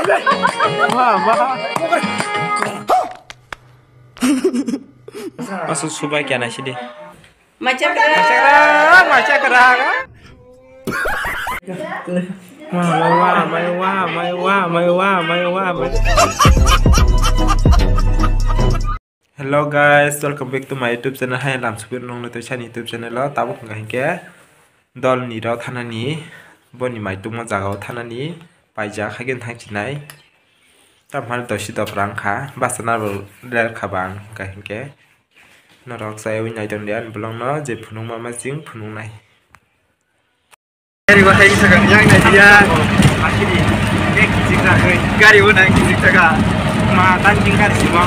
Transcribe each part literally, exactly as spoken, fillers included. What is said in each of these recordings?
Ma, ma. Aswk subai kya naisidi. Macha kwrak. Macha kwrak, macha kwrak. Mai wa, mai wa, mai wa, mai wa, mai wa, mai wa. Hello guys, welcome back to my YouTube channel. Hai lam sukir nong na tei sani YouTube channel o tabuk hwnkha hinkhe dol ni rok thanani boni mai tungma jaga o thanani paijak haikhe thang chinai. Tamhal dosi dopra wngkha basa nabo ler kha bang hwnkha hinkhe norok chaywi nai tongdi ani vlog no je phunukma ma ching phunuknai. Gari bo hai saka yang nai dia. Gari bo nang kichik saka. Ma tan jing gari simo.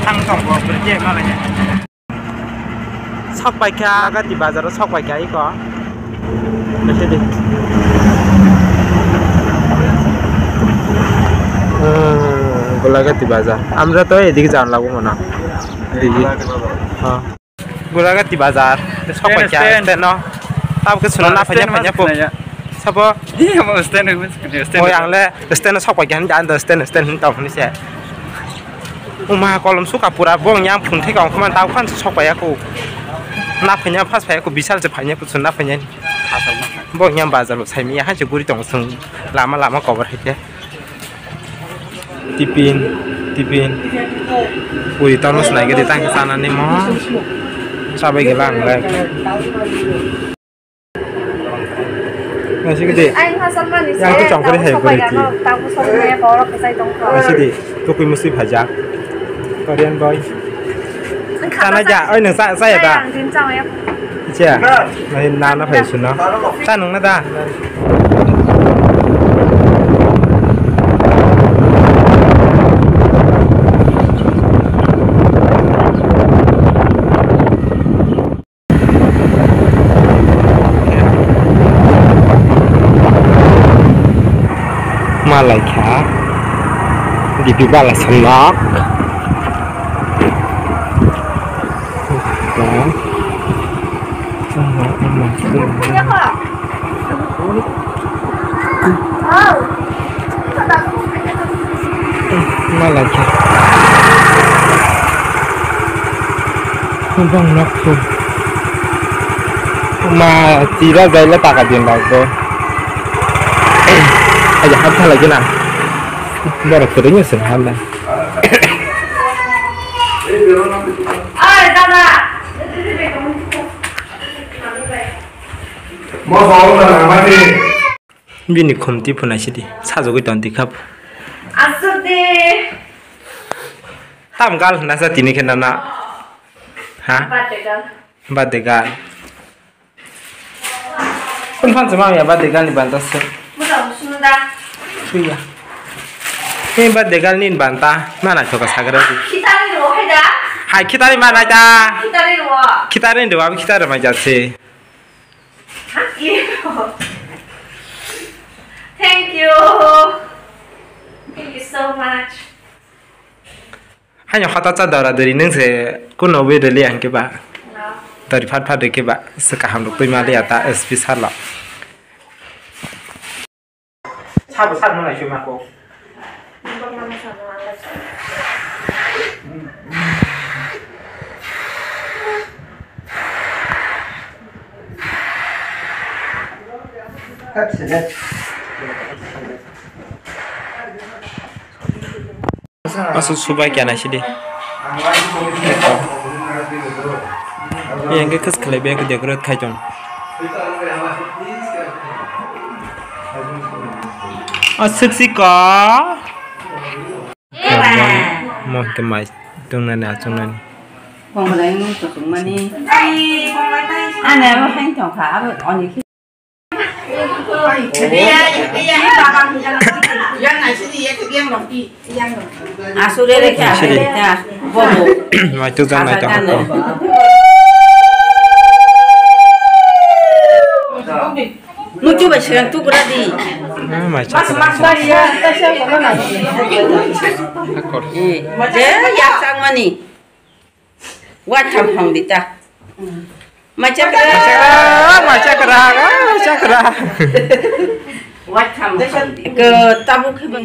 Thang tong bo berje ma lanya. Sok paikha Gulagati bazar o sok paikha iko. Nasi di. Hmm, Gulagati bazar. Amra to edik jan lagu mana. Edik. Ha. Gulagati bazar. Sok paikha stand, stand. Stand no. Tab ke suno na phanya phanya po. Sabo. Iya, mau stand, stand. Oi, ang le stand sok paikha, ang stand, stand hin tong ni se. Uma kolom suka pura bong yang phung theka ongkha man tau khan sok paiya ko. Na phanya phas paiya ko bisal je phanya ko na phanya. Bong yang bazar bo sai mi ya ha je guri tong sung lama lama cover haite. Tipin, tipin. Ui tamo snai gede tang sana ni mo. Sabai gela ang lai. Nasi gede. Ai, hasal mani yang se, tu chongkori tabu hai sopai gori gano, ki. Tabu sopai gano, borok kwchai tongkha. Nasi di, tukui musi phajak. Korean boy. Kana ja, oi nang sa, sa ya da. Ang din chang ya. Sia, nai nana phai suno. Sa nung na da. Malai kha. Gibi bala sanok. Malai kha. Bang nok tu. Ma tira jaila taka din lagbo. Aja hapsa lagi na. Bara kering ya sen hala. Bini khumti phunai sidi sajagwi tonti khap. Asuk de. Tam gal hwnna sa tini khe nana. Ha? Birthday gal. Birthday gal. Kun phan chama ya birthday gal ni banta se. Mura usunda. Suya. Ni birthday gal ni banta mana thoka sagra di. Khitari ro hai da. Hai khitari mana da. Khitari ro. Khitari ro abi khitari mai jase. Thank you. Thank you so much. Haino hota cha dora dori nung se kuno wi rwli ang khe ba. No. Dori phat phat rwkhe ba se kaham rok twi ma liya ta S P salo. Sabo sabo nai chuma ko. Aswk subai kya naisidi. Yang ke khas khlai be decorate khai tong. Aswk si ka. Mo ke mai tung nani achung nani. Kong lai nung tuk mani. Ane abo hain tong kha abo oni. Asure rekha, asure rekha. Bobo. Mai tu jang nai ta. Muchu bai sirang tu kura di. Mai cha. Eh, je ya sang mani. Wa tham phong di ta. Macha kra. Macha kra, macha kra, macha kra. Tabuk khe ba.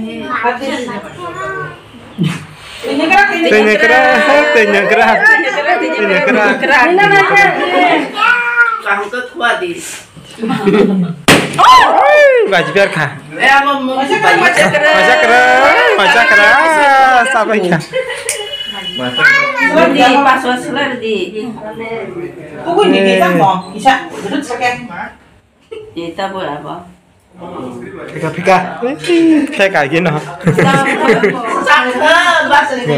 Twi nangkra, twi nangkra, twi nangkra. Kaham khe khua di. Oi, baji ber kha. Macha kra, macha kra, sabai kha. Di, paswa sila di. Kuku ni di tamo, isa, duduk sakit. Ita bo abo. Phika, phika. Phika gino. Sangha, bas ni de.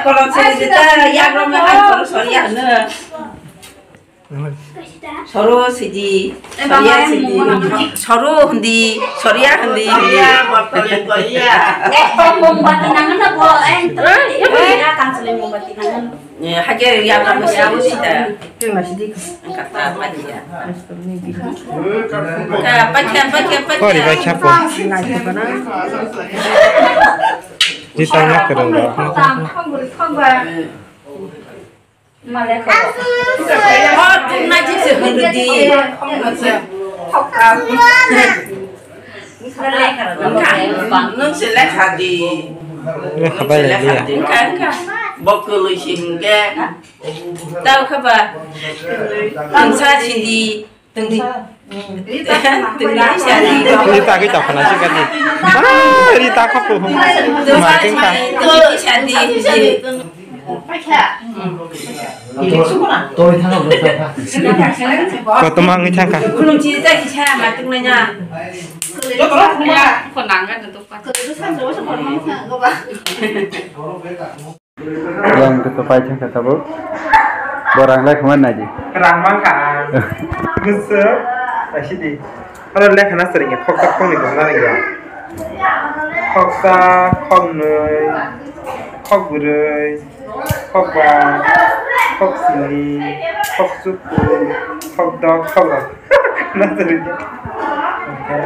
Kolom sini de, ya ro me hai kolom sori ya ne. Soro sidi, soria sidi. Soro hindi, soria hindi. Soria, botol koya. Eh, mombati nangan na bo, eh, terus ya kan selain mombati nangan. Eh, hajar ya kan masih aku sih dah. Kata apa dia? Ka, pacha, pacha, pacha. Kori bai chapo. Di tang nak kereng ba. Oh, tu najib se hulu di. Nung se lekha di. Lekha bai le dia. Engka, engka. Bokolo singke. Tau kha ba. Tungsa sidi. Tungdi. Tungdi sadi. Rita kita pernah sih kan ni. Ah, Rita kha po. Tungsa sidi. Tungdi sadi. Koto mangi thangkha. Khulumchi ta kisa ma tungnanya. Ko nangga na to pa. Yang khe to pai thangkha tabuk. Bo rang lai khama naidi. Rang mangkha ang. Gusu. Asidi. Aro lekha na sering khoksa khokni bongna ringya. Khoksa, khoknwi, khokbrwi, khokba, khoksini, khoksuku, khokdok, khoklo. Na sering. Oke.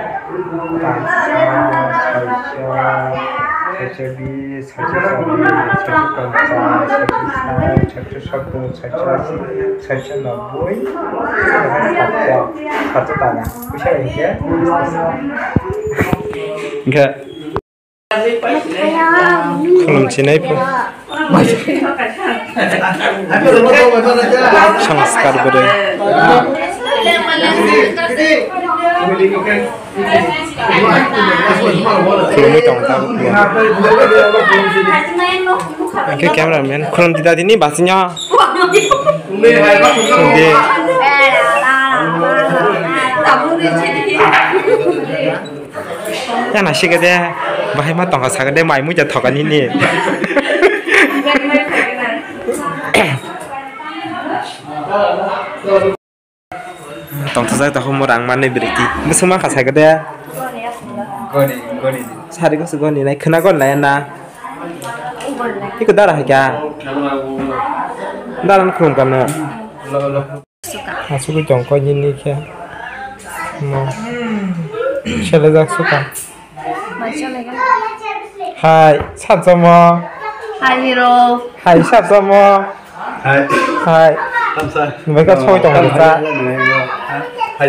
Tangsa, soisa, soisa bis, soisa sari, soisa ponchas, soisa sait, soisa sottor, soisa asi, soisa nobboi, soisa satso, satso taka. Bisa ya? Enggak. Khulumchinai pho. Sanskar bwrwi. Khulumwi tongo tabuk. Hwnkhe cameraman khulumdi dadi ni basingya. Khulumdi. Yang nasi kade, bahai ma tongka sakade, mai muja thoka nini. Tongthajak ta humor ang mani biriki. Bwswk ma kha sakade. Goni, goni. Sari gosu goni nai khna gon lai na. Iko dara hai kya. Dara khulum kana. Asugwi tong koi nini khe. Mo. Selejak suka. Hai, satsomo. Hai, hero. Hai, satsomo. Hai. Hai. Tamsa. Nungbai ka soi tong sa. Hai, hai.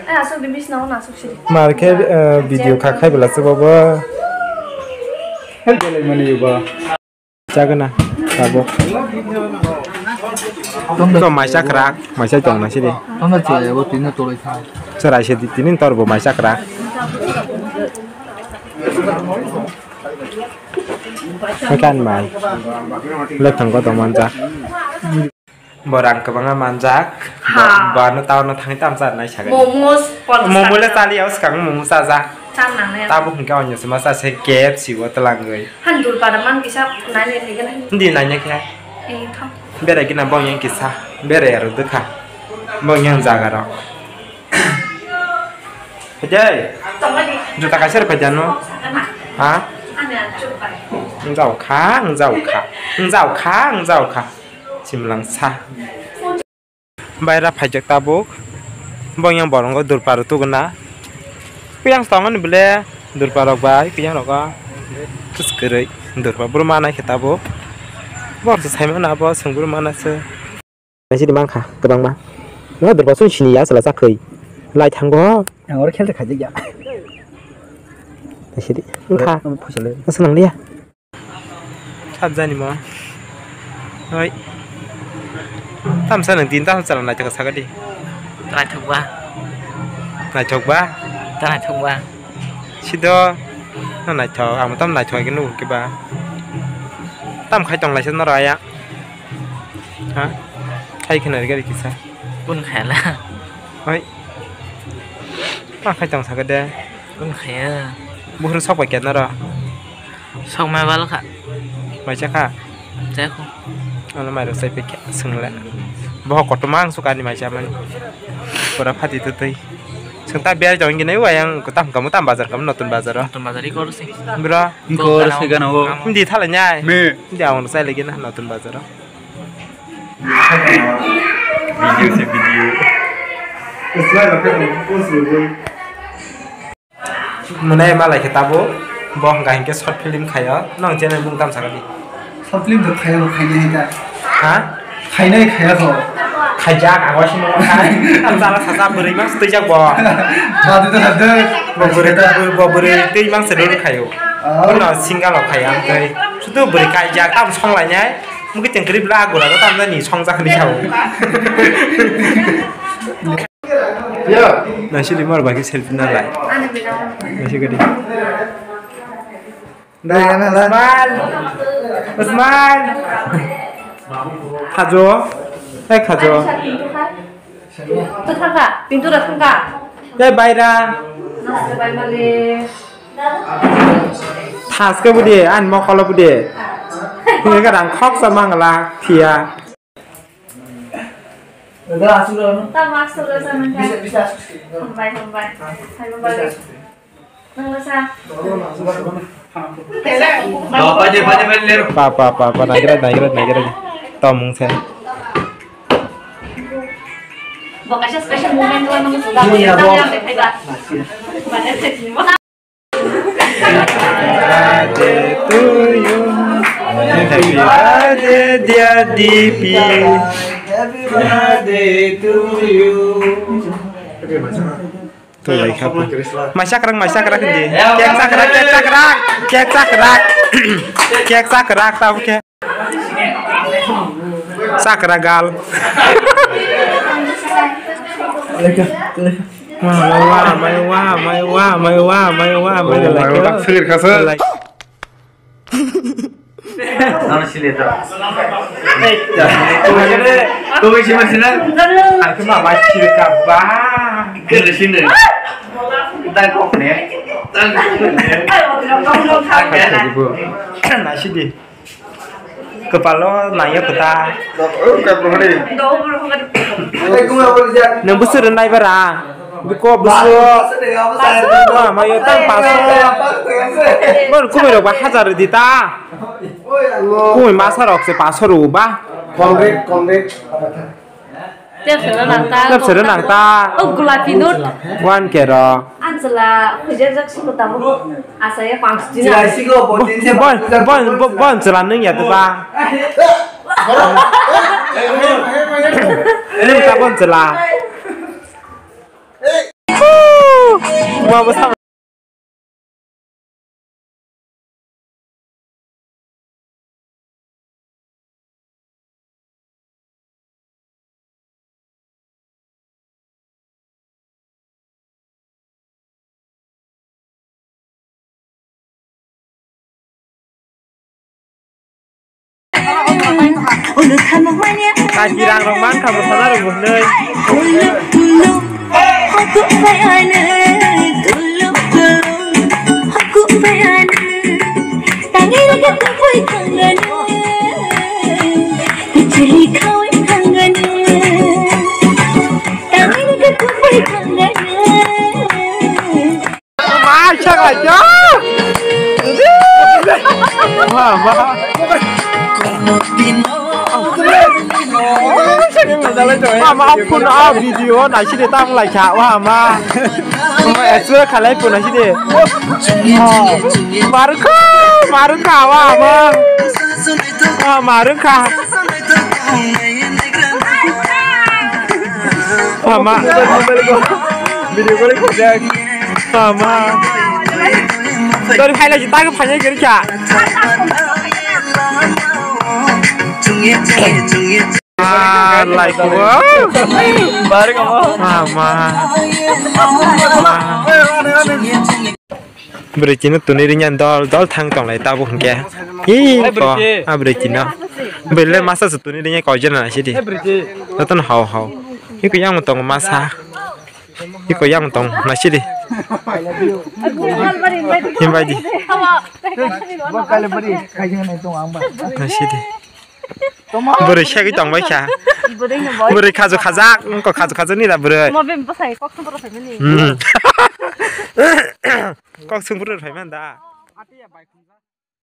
Eh, asuk di bisna na asuk siri. Mar khe, eh, video kha khai bela se bobo. Hai, belai mani yuba. Chagana, tabuk. To maisa kwrak, maisa tong na sidi. Tongna chaya bo tini toloi kha. Cherai se di tini tor bo maisa kwrak. Makan mai. Lek thang ko tong manjak. Borang kwbangma manjak. Ha. Bo, bo ano town o thangwi tamo cha nai sagai. Momos, momo le chali o swkang momo chajak. Cha nangnai. Tabuk hwnkhe onyo se ma cha se K F C o twlangwi. Han durpara man kisa nai nai khe. Hindi nai nai khe. Ei thang. Berai gina bong yang kisa. Berai aro dukha. Bong yang jaga rok. Hejai. Juta kaisa rw phaijano. Ha? Ngjao kha, ngjao kha. Ngjao kha, ngjao kha. Simlang sa. Baira phaijak tabuk. Bo yang borongo durpar tuguna. Kuyang tongani bole durpar rok bai, kuyang rogo. Kwswk kwrwi durpar bro manai khe tabuk. Bor se saimano abo swng bro manase. Naisidi mankha kwbangma. No durpar song sini ya sala chakhwi. Lai thango. Ang oro khel khaijak ya. Sidi. Wngkha. Omo phaisa le. Asa nang liya. Sab jani mo. Oi. Tamsa nang din tamsa chala naithok sakadi. Naithok ba. Naithok ba? Ta naithok ba. Sido. Na naithok, ang tam naithok ke nugo ke ba. Tam khai tong laisa noro aya. Ha? Khai khna ri gari kisa. Kun khaila. Oi. Ma khai tong sakade. Kun khaya. Buhur sok bai kenaro. Sok mai bal kha. Mai cha kha. Cha kho. Ano mai rok sai pekya swngle. Boho kotorma ang sukani mai cha mani. Pura phati tutui. Sengta biar jong gini wayang kutam kamu tam bazar kamu notun bazar o. Notun bazar ikor si. Bro. Ikor si gana o. Hindi thala nyai. Me. Hindi awang sai lagi na notun bazar o. Video se video. Mwnai malai khe tabuk bo hwnka hinkhe short film khaio. Nong channel mung tam sakadi? Short film to khaio, khainai ta. Ha? Khainai khaya kho. Khaijak, ang waisi mung khai. Ang chala sasa bwrwi mang twijak bo. Badu to hadu. Bo bwrwi, bo bwrwi twi mang se rwrw khaio. Oh. Bono single rok khaio ang tei. Sudu bwrwi kaijak, tam song lainai. Mungkin tengkri bla gura to tam nani song jak ni sao. Nasi lima rok bai khe selfie na lai. Nasi gadi. Dai, ana la. Usman. Usman. Khajo. Eh, khajo. Thangkha, pintura thangkha. Eh, baira. Namaste, bai malik. Thaske budi, an mokolo budi. Ini kadang khok sama ngala, thia. Udah, asuk dulu. Tak masuk dulu sama kan. Bisa, bisa asuk sih. Hambai, hambai. Hambai. Nang rasa. Bapak aja, bapak aja, bapak aja. Pa, pa, pa, pa, nagira, nagira, nagira. Tomong sen. Bo kaisa special moment dua nang sudah. Iya, bo. Mana sih? Birthday to you. Happy birthday, dear D P. Happy birthday to you. Maisa kwrak, maisa kwrak hindi. Cake sa kwrak, cake sa kwrak. Cake sa kwrak. Cake sa kwrak, tamo khe. Sa kwrak gal. Wah, wah, wah, mai wah, mai wah, mai wah, mai wah, mai wah, mai wah, mai wah, mai wah. Ano sile to. Kau isi masih nang? Aku mah masih kabar. Kena sini. Dan kok ni? Dan kok ni? Nasi di. Kepala nanya kota. Nang busu renai bara. Biko busu. Wah, mayo tang paso. Bon, kumi rok ba hajar di ta. Kumi masa rok se paso ro ba. Komrek, komrek. Tep sero nang ta. Tep sero nang ta. Oh, gulapi note. Wan kero. Ansela, hujar jak suku tamu. Asa ya pang sujina. Bon, bon, bon, bon, sela nung ya tu ba. Nung ta bon sela. Wah, besar. Kajirang rok mankha bwsala rok bo hwnwi. Ma, chak lai cha. Ma, ma. Ma, ma, phone, ah, video nai sidi tam lai cha, wa ma. Ma, explore khalai phone nai sidi. Marukha, marukha, wa ma. Wa marukha. Wa ma. Video calling khajak. Wa ma. Tori phailai si tago phailai gari kha. Ah, like, wow. Ah, ma. Ma. Bwrwi chino tuni rinyan dol dol thang tonglai tabuk hwnkhe. Hi ko, ah, bwrwi chino. Bwrwi le masa se tuni rinyan koi jena sidi. Jotono hao hao. Hi ko yang tong masa. Iko yang tong, nasidi. Himbaidi. Nasidi. Bwrwi segwi tong bai kha. Bwrwi khaju khajak, wngkok khaju khajak ni da bwrwi. Hmm. Kok sung bwrwi phai man da.